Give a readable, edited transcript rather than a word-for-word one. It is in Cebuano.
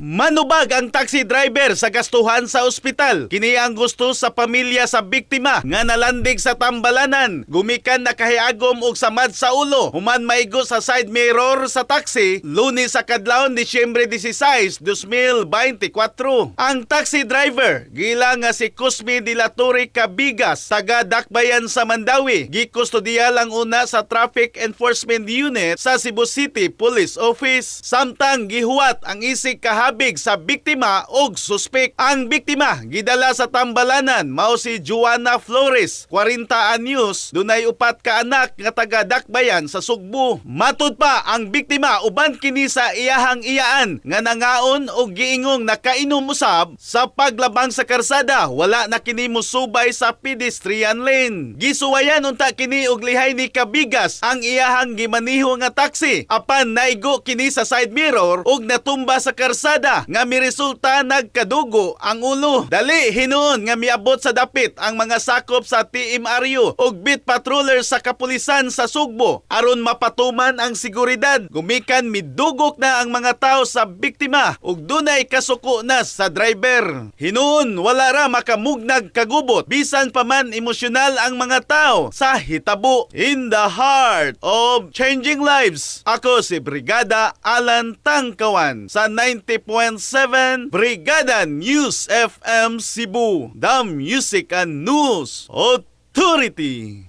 Manubag ang taxi driver sa gastuhan sa ospital. Kini ang gusto sa pamilya sa biktima nga nalandig sa Tambalanan. Gumikan nakahiagom og samad sa ulo human maigo sa side mirror sa taxi Lunes sa kadlawon, Disyembre 16, 2024. Ang taxi driver gila nga si Cosme de la Torre Cabigas, taga Dakbayan sa Mandaue, gikustodiya lang una sa Traffic Enforcement Unit sa Cebu City Police Office. Samtang gihuwat ang isig kahabig sa biktima og suspek. Ang biktima gidala sa Tambalanan mao si Juana Flores, 40 anyos, dunay upat ka anak nga taga Dakbayan sa Sugbo. Matud pa, ang biktima uban kini sa iyahang iyaan nga nangaon og giingong nakainom usab. Sa paglabang sa karsada, wala na kini mosubay sa pedestrian lane. Gisuwayan unta kini og lihay ni Kabigas ang iyahang gimaniho nga taxi, apan naigo kini sa side mirror ug natumba sa karsada nga miresulta nagkadugo ang ulo. Dali hinuon nga miabot sa dapit ang mga sakop sa TMRU ug beat patroller sa kapulisan sa Sugbo aron mapatuman ang seguridad. Gumikan midugok na ang mga tao sa biktima ug dunay kasuko na sa driver. Hinuon wala ra makamugnag kagubot bisan pa man emosyonal ang mga tao sa hitabo. In the heart of changing lives. Ako si Brigada Alan Tangkawan sa 90.7 Brigada News FM Cebu, The Music and News Authority.